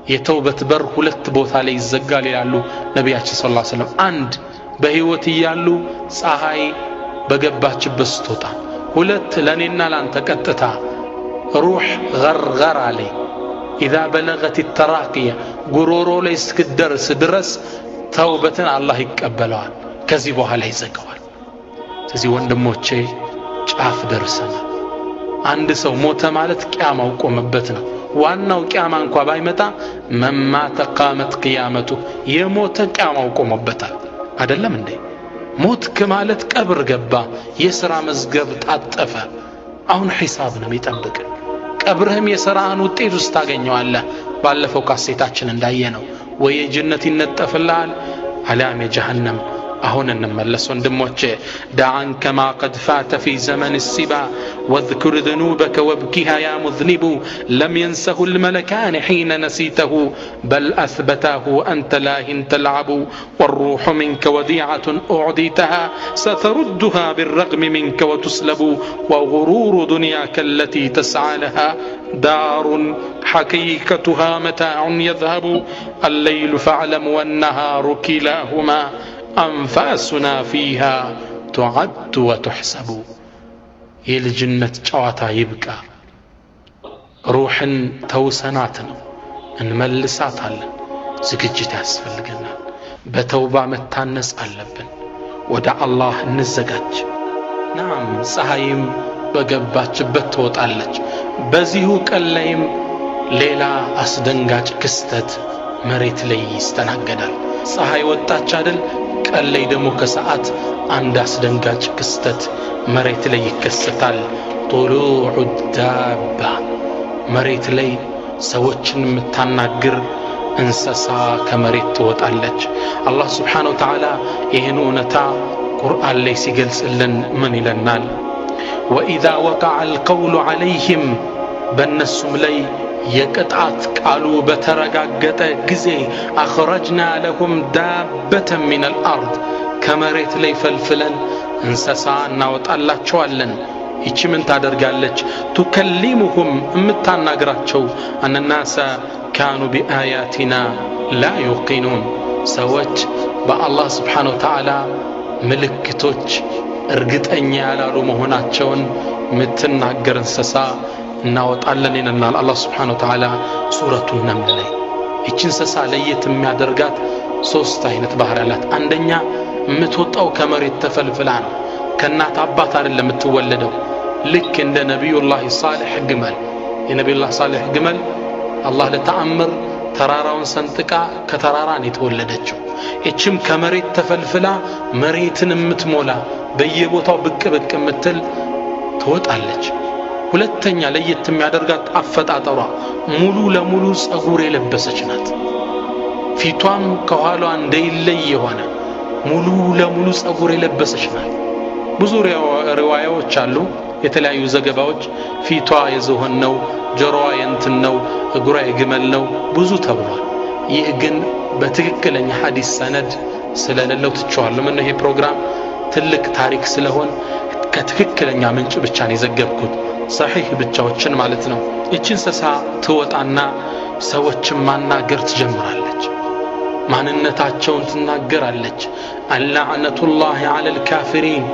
የተውበት በር ሁለት ቦታ ላይ ይዘጋል ይላሉ ነቢያችን ሰለላሁ ዐለይሂ ወሰለም። አንድ በህይወት እያሉ ፀሐይ በገባችበት ስትወጣ፣ ሁለት ለኔና ላንተ ቀጥታ ሩህ ገርገራ ላይ ኢዛ በለገት ተራቂያ ጉሮሮ ላይ እስክትደርስ ድረስ ተውበትን አላህ ይቀበለዋል። ከዚህ በኋላ ይዘጋዋል። ስለዚህ ወንድሞቼ ጫፍ ደርሰናል። አንድ ሰው ሞተ ማለት ቂያማው ቆመበት ነው። ዋናው ቂያማ እንኳ ባይመጣ መማተ ቃመት ቂያመቱ፣ የሞተ ቂያማው ቆሞበታል። አይደለም እንዴ? ሞትክ ማለት ቀብር ገባ፣ የሥራ መዝገብ ታጠፈ። አሁን ሒሳብ ነው የሚጠብቅ። ቀብርህም የሥራህን ውጤት ውስጥ ታገኘዋለህ። ባለፈው ካሴታችን እንዳየነው ወይ የጀነት ይነጠፍልሃል አሊያም የጀሃነም። አሁን እንመለስ ወንድሞቼ። دع عنك ما قد فات في زمن الصبا واذكر ذنوبك وابكها يا مذنب لم ينسه الملكان حين نسيته بل أثبتاه أنت لاهٍ تلعب والروح منك وديعة أعديتها ستردها بالرغم منك وتسلب وغرور دنياك التي تسعى لها دار حقيقتها متاع يذهب الليل فاعلم والنهار كلاهما أنفاسنا فيها تعد وتحسب። የልጅነት ጨዋታ ይብቃ። ሩሕን ተውሰናት ነው፣ እንመልሳታለን። ዝግጅት ያስፈልገናል። በተውባ መታነጽ አለብን። ወደ አላህ እንዘጋጅ። ናም ፀሐይም በገባችበት ትወጣለች። በዚሁ ቀን ላይም ሌላ አስደንጋጭ ክስተት መሬት ላይ ይስተናገዳል። ፀሐይ ወጣች አይደል? ቀን ላይ ደግሞ ከሰዓት አንድ አስደንጋጭ ክስተት መሬት ላይ ይከሰታል። ጡሉዑ ዳባ፣ መሬት ላይ ሰዎችን የምታናግር እንስሳ ከመሬት ትወጣለች። አላህ ስብሓነሁ ወተዓላ ይህን እውነታ ቁርአን ላይ ሲገልጽልን ምን ይለናል? ወኢዛ ወቀዐ አልቀውሉ ዐለይሂም፣ በእነሱም ላይ የቅጣት ቃሉ በተረጋገጠ ጊዜ አኽረጅና ለሁም ዳበተን ሚነል አርድ፣ ከመሬት ላይ ፈልፍለን እንስሳ እናወጣላቸዋለን። ይቺ ምን ታደርጋለች? ቱከሊሙሁም፣ የምታናግራቸው አነናሰ ካኑ ቢአያቲና ላ ዩቂኑን፣ ሰዎች በአላህ ስብሓነ ወተዓላ ምልክቶች እርግጠኛ ያላሉ መሆናቸውን የምትናገር እንስሳ እናወጣለን ይለናል አላህ ስብሓነ ወተዓላ ሱረቱ ነምል ላይ። ይቺ እንስሳ ለየት የሚያደርጋት ሶስት አይነት ባህሪ አላት። አንደኛ የምትወጣው ከመሬት ተፈልፍላ ነው። ከእናት አባት አይደለም የምትወለደው። ልክ እንደ ነቢዩላህ ሳሌሕ ግመል። የነቢዩላህ ሳሌሕ ግመል አላህ ለተአምር ተራራውን ሰንጥቃ ከተራራ ነው የተወለደችው። ይችም ከመሬት ተፈልፍላ መሬትን የምትሞላ በየቦታው ብቅ ብቅ የምትል ትወጣለች። ሁለተኛ ለየት የሚያደርጋት አፈጣጠሯ ሙሉ ለሙሉ ጸጉር የለበሰች ናት። ፊቷም ከኋሏ እንደይለይ የሆነ ሙሉ ለሙሉ ጸጉር የለበሰች ናት። ብዙ ሪዋያዎች አሉ፣ የተለያዩ ዘገባዎች። ፊቷ የዝሆን ነው፣ ጆሮዋ የእንትን ነው፣ እግሯ የግመል ነው፣ ብዙ ተብሏል። ይህ ግን በትክክለኛ ሐዲስ ሰነድ ስለሌለው ትቼዋለሁ። ምን ይሄ ፕሮግራም ትልቅ ታሪክ ስለሆን ከትክክለኛ ምንጭ ብቻ ነው የዘገብኩት፣ ሰሒህ ብቻዎችን ማለት ነው። ይቺ እንስሳ ትወጣና ሰዎችን ማናገር ትጀምራለች። ማንነታቸውን ትናገራለች። አላዕነቱላሂ ዐለል ካፊሪን።